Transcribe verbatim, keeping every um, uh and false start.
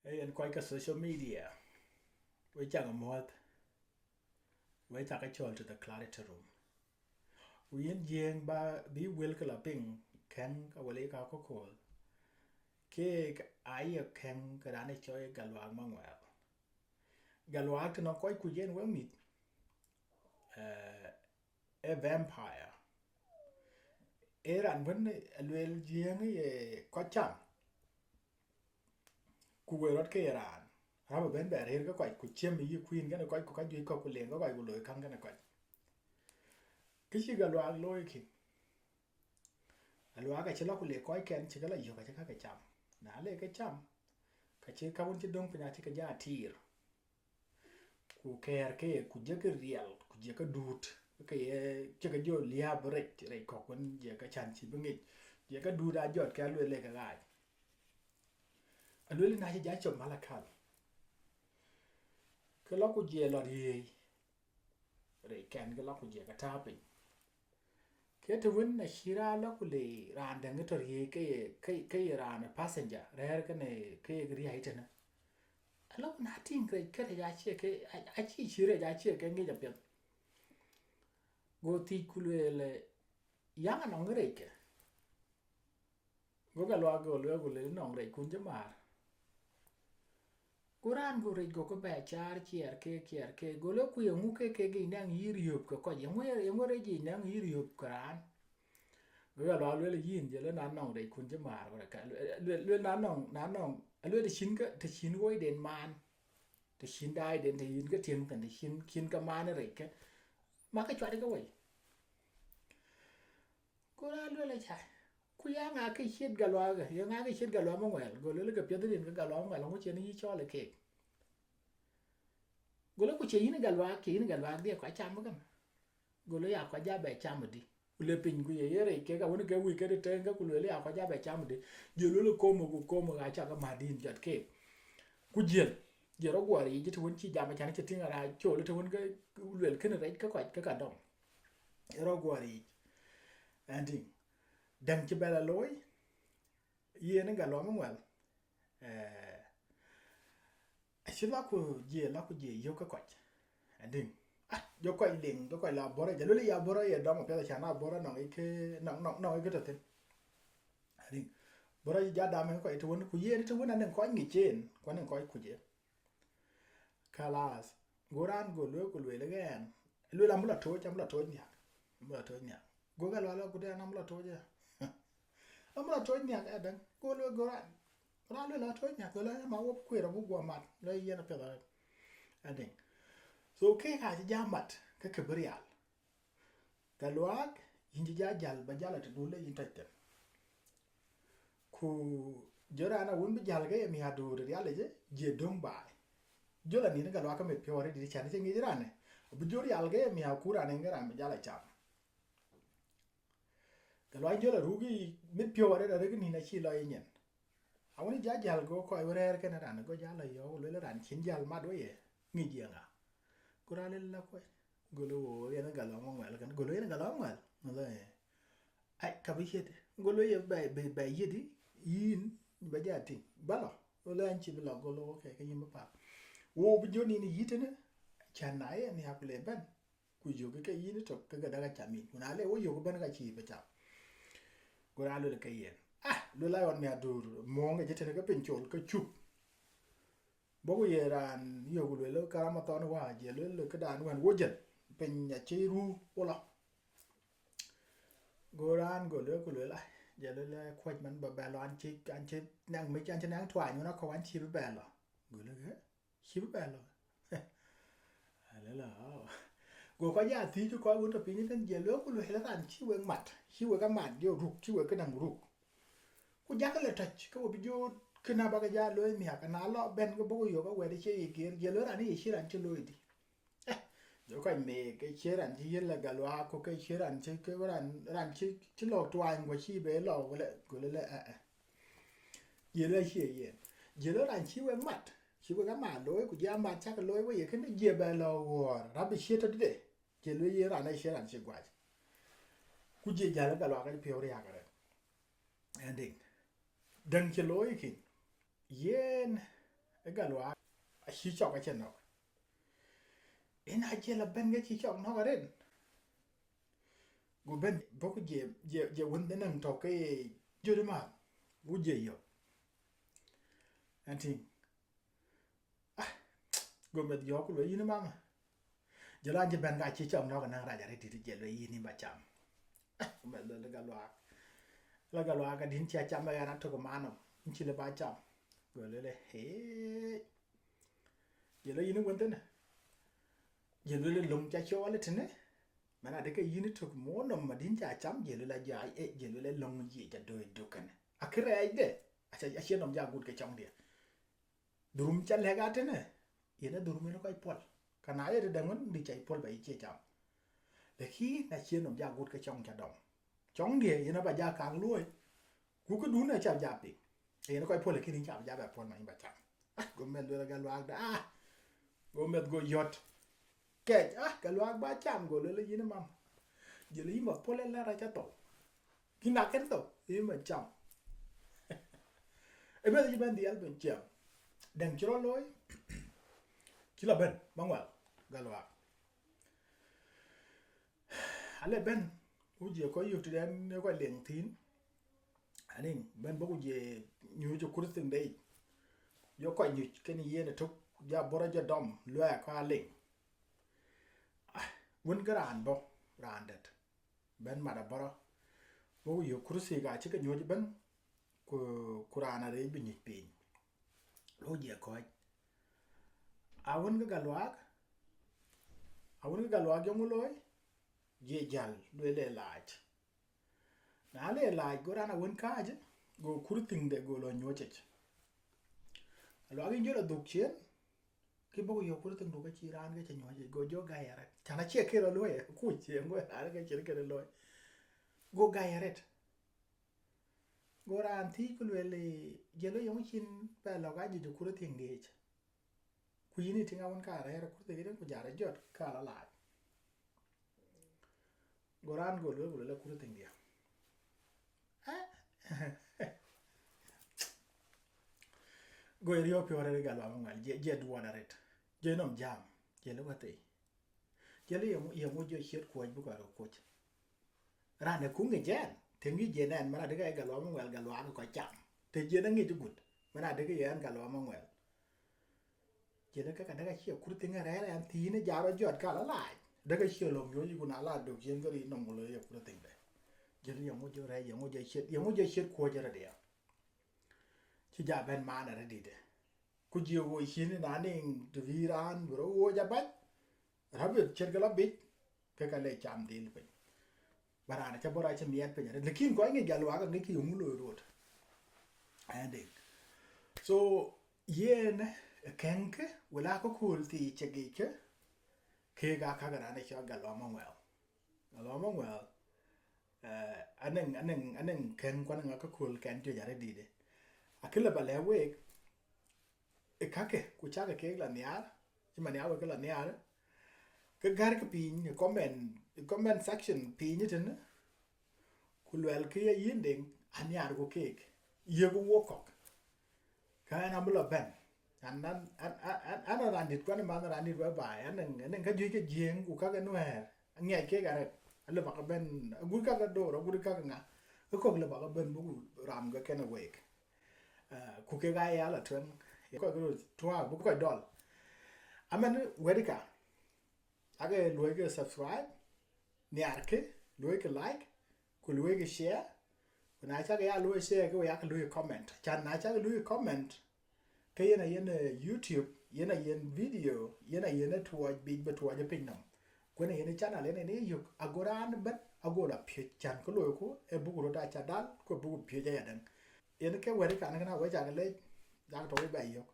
Ee yen kɔc ke social media, we cak muɔ̈th, we cak cɔl to the Clarity Room. Ku yen Jiëëŋ ba bï wël ke la piŋ, kɛ̈ŋ ka wël ye ka kököl, keek aye kɛ̈ŋ ke raan ë cɔl Galuak Maŋuɛl. Galuak tënɔŋ kɔc kuc yen wek mïth, ee vampire. Ee raan wën lueel Jiëëŋ ye kɔc cam, ku wël rɔt ke ye raan, rap ëbɛ̈n bɛ rëër ke kɔc, ku ciɛm yï kuin kɛn kɔc, ku ka juëc kɔ̈k, ku leŋ ke kɔc, ku loi käŋ kɛn kɔc. Kë cï Galuak looi kï, Galuak acï lɔ ku le kɔckɛn cï ke la yök, acï ka ke cam. Na le ke cam, ka cï ka wën cï döŋ piny acï ke ja tiir, ku kɛɛr ke, ku jëkï riɛl, ku jëkï duut, ke ye cï ke jɔ liääp rec, rec kɔ̈k wën jëkï can cï bï ŋic, jëkï duut a jɔt ke alueel le ke ɣaac. Alueel na cï ja cop Malakal, ke lɔ ku jiɛ lɔ riëëi, rec kɛn ke lɔ ku jiɛ ke tääu piny. Ke të wën acï raan lɔ ku le raan däŋ ë tɔ riëëi ke ye, ke, ke ye raan passenger, rɛ̈ɛ̈r kënë ke ye riäi tënë. Alɔ ku na tïŋ rec ke rec acie ke, a-, acï cï rec acie ke ŋic apiɛth. Go thiic ku lueel, "Yäŋ anɔŋ rec ke?" Go Galuak go lueel ku le, "Nɔŋ rec kun cï määr." Go raan go rec go ke bɛ caar ciɛɛr ke, ciɛɛr ke, go le, "Ku yeŋu ke, ke gic nɛŋ yï riöp ke kɔc? Yeŋu, yeŋu rec yic nɛŋ yï riöp ke raan?" Go Galuak lueel, "Yïn jël na nɔŋ rec kun cï määr, wala ka, lueel, lueel na nɔŋ, na nɔŋ, lueel të cïn ke, të cïn woi den maan, të cïn daai den, të yïn ke tiëŋ thïn, të cïn, cïn ke maan rec ke, ma ke cuat ke woi." Go raan lueel, "Aca, ku ya ŋa ke ciët Galuak, ya ŋa ke ciët Galuak Maŋuɛl?" Go lueel, "Ke piɛth rin ke Galuak Maŋuɛl, ŋu cïn yï cɔl ë keek?" Go le, "Ku cie yïn Galuak, cie yïn Galuak dhiɛ kɔc cam ëkën?" Go le, "Ya kɔc ja bɛ cam ëdï?" Ku le piny ku ye ye rec kek awën ke wïc ke tëtëŋ ke, ku lueel, "Ya kɔc ja bɛ cam ëdï?" Jël lueel, "Komo ku komo, ɣa cak ë mädïn jɔt keek." Ku jiël, jiël rɔ guɔ riic të wën cï jam, acan cï tïŋ ara col të wën ke lueel kënë rec ke kɔc ke ka dɔm. Rɔ guɔ riic. Ɛn tïŋ, däŋ cï bɛ la looi, yen ë Galuak Maŋuɛl, ee, acï lɔ ku jiël, lɔ ku jiël yök ke kɔc. Adïŋ, ah, jɔ kɔc liŋ, jɔ kɔc la Abɔ̈r, jɔ lueel ya Abɔ̈r ye dɔm apiɛth, acan Abɔ̈r nɔŋ ë ke, nɔŋ, nɔŋ, nɔŋ ë ke tɔ thïn. Adïŋ, Abɔ̈r ja dam ë kɔc të wën, ku yen të wën anɛŋ kɔc ŋic en, ku anɛŋ kɔc kuc en. Kalas, go raan go lueel ku lueel ɣɛn, lueel, "Am bï la tooc, am bï la tooc nhiak, am bï la tooc nhiak." Go Galuak lɔ ku dɛn, "Am bï la tooc ë, am bï la tooc nhiak ë däŋ." Go lueel, go raan, raan lueel, "La tooc nhiak." Go lueel, "Ma wok kueer abuk guɔ mat." Lueel, "Yen apiɛth arëët." Adïŋ. So, keek acï ja mat ke ke bï rial. Galuak, yïn cï ja jäl, ba jäl ë tëdu le yïn tɔc thïn. Ku jɔ raan awën bï jäl ke ye miäk duut rialic, jie döŋ baai. Jɔ la nïn Galuak ke mit piɔ̈u arëët, dït can cï ŋic raanë, bï jɔ rial ke ye miäk, ku raan en ke raan bï jäl a cam. Galuak jɔ la ruk yic mit piɔ̈u arëët, arëk nïn acï lɔ ye nyin. Awën ja jäl, go kɔc wën rɛ̈ɛ̈r kënë raan, go ja la yɔ̈ɔ̈k, lueel, "Raan cïn jäl mat wei ye, ŋic ye ŋa?" Go raan lël la kuec. Go lueel, "Wo, yen Galuak Maŋuɛl kën." Go lueel, "Yen Galuak Maŋuɛl?" Go lueel, "Ee." "Ai, ka bï ciët." Go lueel, "Ye bɛ, bɛ, bɛ yiët yïn, ba ja tïŋ, ba lɔ." Go lueel, "An cï bï lɔ." Go lueel, "Okay, ke yïn bï päl. Wo bï jɔ nïn yït tënë, can na ye nhiak ku le bɛ̈n, ku yök ke yïn ëtök, ke ke däk acam yïn. Ku na le wo yök ëbɛ̈n, ka cïï bï cam." Go raan lueel ke yen. Ah, lueel, "Aɣɔn miäk duut, muɔ̈ŋ ë jë tënë ke piny col ke cup." Bɔ̈ ku ye raan yök ku lueel, "Ka Ramathɔn wä, jɛ lueel, këdan wën wo jël, piny acï ruu wo lɔ." Go raan go lueel ku lueel, "Ai," jɛ lueel, "Kuɔc man ba bɛ lɔ, an cï, an cï naŋ mic, an cï naŋ tuany wën akɔ̈u, an cï bï bɛ lɔ." Go lueel, "Ee, cï bï bɛ lɔ?" Alëlɔ, "Aa." Go kɔc ya thiëc kɔc wën tɔ piny tën, jɛ lueel ku lueel, "Raan cï wek mat, cï wek amat, jɔ ruk, cï wek këdäŋ ruk. Ku jakë le tɔc, ke we bï jɔ kënë abakë ja looi miäk, na lɔ bɛ̈n ke bɔ̈ ku yök awɛ̈t ë cie ye geer." Jɛ lueel, "Raan ë ye cï raan cï looi dï?" Eh, jɔ kɔc meek, ke cie raan cï yiël la Galuak, ku ke cie raan cï, ke raan, raan cï, cï lɔ̈k tuany, ku cï be lɔ, ku le, ku le, le, eh, eh. Jɛ lueel, "Cie yen." Jɛ lueel, "Raan cï wek mat, cï wek amat looi, ku jɛ amat cakë looi we ye kënë, jɛ bɛ lɔ wuɔɔr, rap ë cie tɔ dïde." Jɛ lueel, "Yen raan ë cie raan cï guac." Ku jɛ jäl Galuak ke piɔ̈u riääk arëët. Ɛn dïŋ, däŋ cï looi kïn, yen Ë Galuak acï cɔk acï nɔ̈k. Yen a jiël abɛ̈n ke cï cɔk nɔ̈k arëët. Go bɛ̈n bɔ̈ ku je, je, je wën de nɛŋ tɔ̈ ke ye jɔt ëmääth, ku je yök. Ɣɛn tïŋ. Ah, go meth yɔ̈ɔ̈k ku lueel, yïn mama. Jɔl an cï bɛ̈n ka cï cɔk nɔ̈k ënɔŋ rac arëët dït, je lueel yïn yïn ba cam. Ah, go meth lueel Galuak. La Galuak, adïn cï a cam ë ɣɛn atök ë man nɔm, yïn cï lëu ba cam. Go lueel, hee. Je lueel yïn wën thënë. Je lueel löŋ ca cɔɔl ë tënë. Man adë ke yïn tök muɔ̈ɔ̈n nɔm adïn ca cam, je lueel ajai, eh, je lueel ë löŋ yic adööc dök kënë. Akërɛɛcde, aca, acie nɔm ja gut ke cɔŋdiɛ̈. Dhurum ca lɛ̈k atënë, yen ë dhurum yen kɔc puɔl. Ka na ye tëdɛ̈ŋ wën dï ca puɔl ba yï cie cam. Lakin acie nɔm ja gut ke cɔŋ ca dɔm. Cɔŋdiɛ̈ yen aba ja kaŋ luɔ̈i. Ku këdun aca ja piŋ. Yen kɔc puɔl, lakin yïn ca ja bɛ puɔl ma yïn ba cam. Ah, go meth lueel Galuak da, ah. Go meth go yɔt. Kɛc, ah, Galuak ba cam, go lueel yïn mam. Jël yïn ba puɔl ë lɛ̈r aca thou. Kï na kën thou, yïn ba cam. Ë meth cï bɛ̈n dhiɛl ben ciɛm. Dɛ̈ŋ cï rɔt looi. Cï la bɛ̈n, Maŋuɛl, Galuak. Ale bɛ̈n, ku je kɔc yök tëdɛ̈n ë kɔc leŋ thïn. Aniŋ, bɛ̈n bɔ̈ ku je nyuc ë kurthiŋde yic. Jɔ kɔc nyuc kenë yen ëtök, ja bɔ̈ rɔt jɔ dɔm, luɛɛk kɔc aleŋ. Ah, wën ke raan bɔ̈, raan dɛ̈t. Bɛ̈n mat abɔ̈ rɔt. Bɔ̈ ku yök kurthi ka cï ke nyuc ëbɛ̈n, ku, ku raan arëëc bï nyuc piny. Lɔ je kɔc. Awën ke Galuak, awën ke Galuak jɔ ŋu looi, je jäl, lueel ë laac. Na le laac, go raan awën kääc, go kurthiŋde go lɔ nyuɔ̈c yic. Galuak yïn jɔ lɔ dhuk ciëën, kï bɔ̈ ku yök kurthiŋdu ke cï raan ke cï nyuɔ̈c yic, go jɔ gäi arëët. Can acie kë rɔt luɔ̈i, kuc ciëën, go raan ke cïn kë rɔt luɔ̈i. Go gäi arëët. Go raan thiëc ku lueel, jël ë yɔŋ cïn bɛ lɔ̈k ajuëc ë kurthiŋdiɛ̈ yic. Ku yïn ë tïŋ awën ka rɛ̈ɛ̈r ë kurthiŋ yic, ku ja rɔt jɔt ka la laac. Go raan go lueel, ku lueel ë kurthiŋdiɛ̈. Go riɔ̈ɔ̈k piɔ̈u arëët ë Galuak Maŋuɛl, je, je duɔɔt arëët. Je nɔm jam, je lë wëthei. Jël yeŋu, yeŋu jɔ ciɛ̈t kuɔ̈c bï kɔc röt kuɔ̈c. Raan ë kuŋ ë jɛn, të ŋic jɛn ɛn, man adï ke Galuak Maŋuɛl, Galuak kɔc cam. Të jɛn aŋic gut, man adï ke yɛn Galuak Maŋuɛl. Jël ke ka däk acie kurthiŋ ë rɛ̈ɛ̈r ɛn thiin ë ja rɔt jɔt ka la laac. Däk acie löŋ yööc ku na la dök ciëën ke ric nɔm ku lɔ ye kurthiŋde. Jël yeŋu jɔ rɛ̈ɛ̈c, yeŋu jɔ ciɛ̈t, yeŋu jɔ ciɛ̈t kuɔ̈c ë rɔt ya. Cï ja bɛ̈n maan arëët dït. Ku jiëë woi cïn ë na niŋ të bï raan bï rɔt woi abac, rɔt bï ciɛ̈t ke la bic, ke ka le cam dhil piny. Ba raan acä bɔ̈ rɔt acï miɛt piny arëët. Lakin kɔc ŋic Galuak aŋickï yeŋu loi rot. Ɛn dï. So, yen ë kɛ̈ŋkë, wala akököl thii cï ŋickë, kek aa käk raan ë cɔl Galuak Maŋuɛl. Galuak Maŋuɛl, eh, anɛŋ, anɛŋ, anɛŋ kɛ̈ŋ ku anɛŋ akököl kɛn juëc arëët dït. Akëc lë ba lɛ̈k week, ë käkë, ku cäkï keek la nhiaar, cï man ya wek ke la nhiaar, ke gärkï piny ë comment, ë comment section piny ëtënë, ku luɛlkï ye yïn Deŋ, anhiaar ku keek, yiëk wok kɔ̈k. Ka ɛn abï lɔ bɛ̈n. An, an, an, an, an, an raan dït, ku an man raan dït whereby, an, an, an ka juëc ke Jiëëŋ, ku ka ke Nuɛɛr, aŋiɛc kek arëët, alë bak bɛ̈n, agut ka ke Dor, agut ka ke ŋa, ke kɔ̈k lë bak bɛ̈n buk ram ke kɛn week. Ah, ku kek aa ya la tueŋ, ye kɔc röt tuaak, bï kɔc dɔl. Amɛn wɛ̈t ka, ake luɔikï subscribe, nhiaarkï, luɔikï like, ku luɔikï share, ku na cäk ya luɔi share, ke we yak luɔi comment. Can na cäk luɔi comment, ke yen a yen, eh, YouTube, yen a yen video, yen a yen ë tuɔɔc biic bï tuɔɔc ë piny nɔm. Ku yen a yen channel yen ë yök, ago raan ëbɛ̈n, ago la piöc, can kë loiku, ë buk röt aca dal, ku ë buk piöc ayadäŋ. Yen ke wɛ̈t kan kënë we cak leec, yak tɔ̈ we bɛ yök.